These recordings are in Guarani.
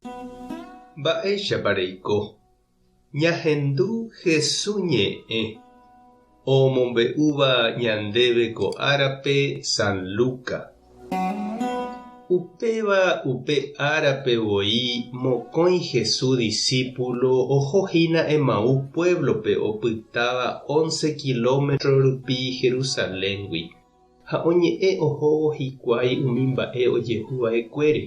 Mba'éichapa reiko? Ñahendu Hesu ñe'ẽ omombe'úva ñandéve ko árape San Luca. Upéva upe árape voi mokõi Hesu disípulo oho hína Emaús puévlope opytáva once kilómetro rupi Jerusaléngui. Ha oñe'ẽ ohóvo hikuái umi mba'e ojehu va'ekuére.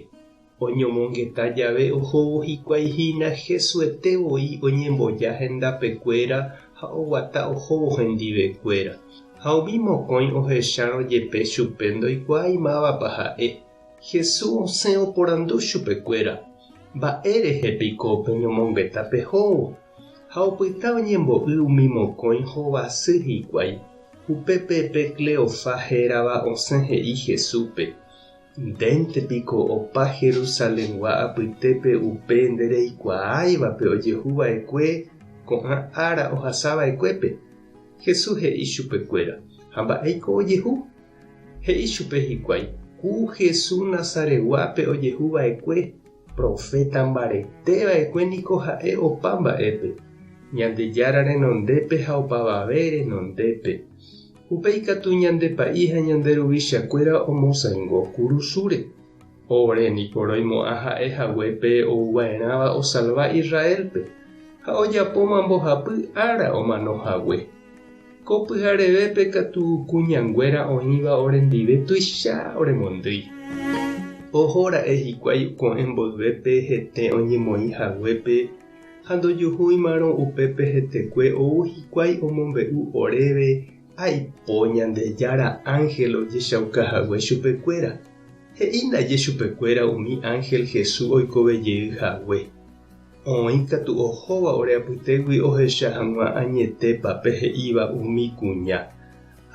Oñomongeta jave ohóvo hikuái hína Jesuete voi oñemboja hendapekuéra ha oguata ohóvo hendivekuéra. Ha umi mokõi ohechárõ jepe chupe ndoikuaái mávapa ha'e. Jesús osẽ oporandu chupekuéra, Mba'e rehe piko peñomongeta pehóvo? Ha opyta oñembo'y umi mokõi hovasy hikuái. Upépe pe Cleofá hérava osẽ he'i Jesúspe, Ndénte piko opa Jerusalengua apytépe upe ndereikuaáivape ojehu va'ekue ko'ã ára ohasa va'ekuépe? Jesús he'i chupekuéra, Ha mba'éiko ojehu? He'i chupe hikuái, Ku Jesús Nazaretguápe ojehu va'ekue. Proféta mbarete va'ekue niko ha'e opa mba'épe, Ñandejára renondépe ha opavave renondépe. Upéi katu ñande pa'i ha ñande ruvichakuéra omosãingo kurusúre. Ore niko roimo'ã ha'e hague pe ouva'erãva osalva Israélpe, ha ojapóma mbohapy ára omano hague. Ko pyharevépe katu kuñanguéra oĩva orendive tuicha oremondýi. Oho ra'e hikuái ko'ẽ mboyvépe hete oñemoĩ haguépe ha ndojuhúimarõ upépe hetekue ou hikuái omombe'u oréve aipo Ñandejára ánhel ojechauka hague chupekuéra. He'i ndaje chupekuéra umi ánhel Jesús oikove jey hague. Oĩ katu ohóva ore apytégui ohecha hag̃ua añetépa pe he'íva umi kuña.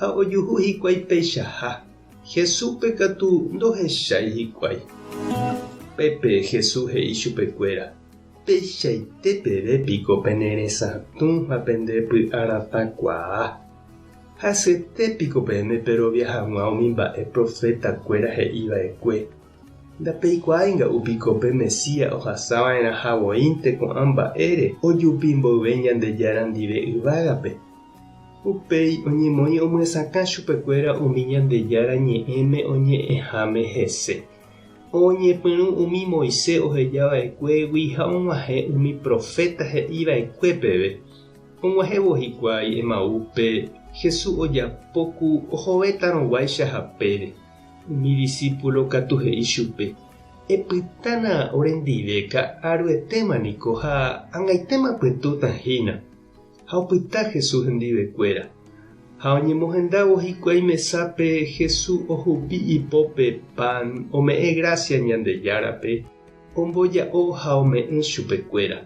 Ha ojuhu hikuái peichaha, Jesúspe katu ndohechái hikuái. Pépe Jesús he'i chupekuéra, Peichaite peve piko pene resatũ ha pende py'aratãkuaa. Hasyete piko peẽme perovia hag̃ua umi mba'e profetakuéra he'i va'ekue. Ndapeikuaái nga'u piko pe Mesías ohasa va'erãha voínte ko'ã mba'ére ojupi mboyve Ñandejára ndive yvágape? Upéi oñemoĩ omyesakã chupekuéra umi Ñandejára ñe'ẽme oñe'ẽháme hese. Oñepyrũ umi Moisés oheja va'ekuégui ha og̃uahẽ umi proféta he'i va'ekue peve. Og̃uahẽvo hikuái Emaúspe, Jesús ojapo ku ohovétarõguáicha hapére. Umi disípulo katu he'i chupe, Epytána orendive ka'aruetéma niko ha ag̃aitéma pytũta hína. Ha opyta Jesús hendivekuéra. Ha oñemohendávo hikuái mesápe Jesús ohupi ipópe pan, ome'ẽ grásia Ñandejárape, omboja'o ha ome'ẽ chupekuéra.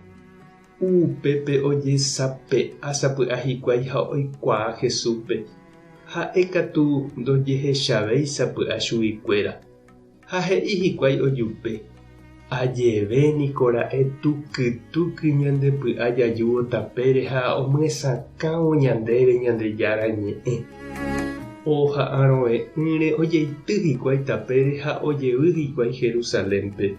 Upépe ojesape'a sapy'a hikuái ha oikuaa Jesúspe. Ha'e katu ndojehechavéi sapy'a chuguikuéra. Ha he'i hikuái ojupe, Ajeve niko ra'e tuky tuky ñande py'a jajúvo tapére ha omyesakãvo ñandéve Ñandejára Ñe'ẽ. Oha'arõve'ỹre ojeity hikuái tapére ha ojevy hikuái Jerusalénpe.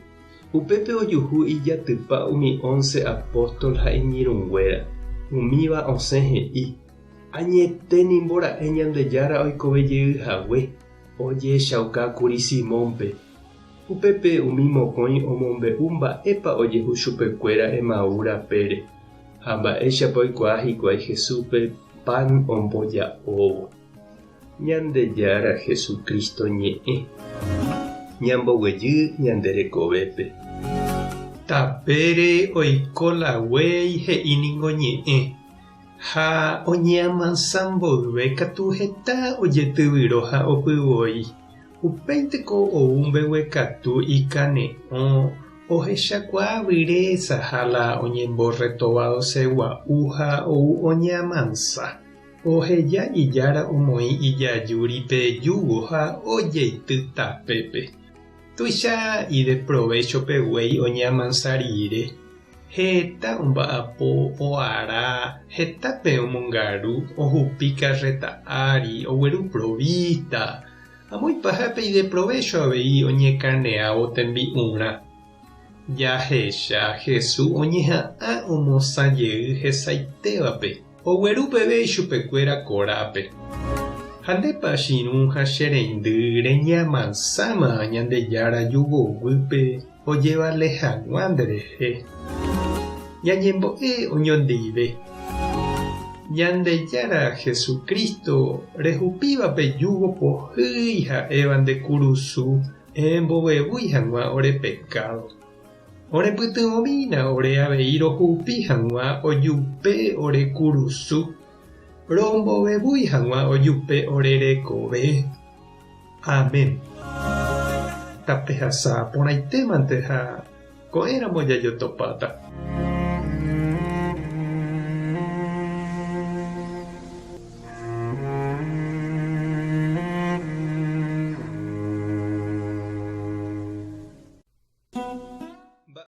Upépe ojuhu ijatypa umi once apóstol ha iñirũnguéra. Umíva osẽ he'i, Añete nimbo ra'e Ñandejára oikove jey hague, ojehechauka kuri Simónpe. Upépe umi mokõi omombe'u mba'épa ojehu chupekuéra Emaú rapére, ha mba'éichapa oikuaa hikuái Jesúspe pan omboja'óvo. Ñandejára Jesucristo ñe'ẽ. Ñamboguejy ñande rekovépe. Tapére oiko la guéi he'i ningo ñe'ẽ, ha oñeamansa mboyve katu heta ojetyvyro ha opyvoi. Upéinteko ou mbeguekatu ikane'õ ohechakuaa vyrésaha la oñemborretovaose gua'u ha ou oñeamansa. Oheja ijára omoĩ ijajúri pe júgo ha ojeity tapépe. Tuicha ideprovécho pe guéi oñeamansa rire. Heta omba'apo, oara, hetápe omongaru, ohupi karréta ári, ogueru provísta. Amo ipahápe ideprovécho avei oñekarneávo tembi'urã. Jahecha Jesús oñeha'ã omosã jey hesaitévape, ogueru peve ichupekuéra korápe. Ha ndépa che irũ ha che reindy reñeamansáma Ñandejára júgo guýpe ojevale hag̃ua nderehe. Ñañembo'e oñondive. Ñandejára Jesucristo rehupíva pe júgo pohýi ha'éva nde kurusu embovevúi hag̃ua ore pekádo. Orepytyvõmína ore avei rohupi hag̃ua ojupe ore kurusu, rombovevúi hag̃ua ojupe ore rekove. Amén. Tapehasa porãitémante ha ko'ẽramo jajotopáta.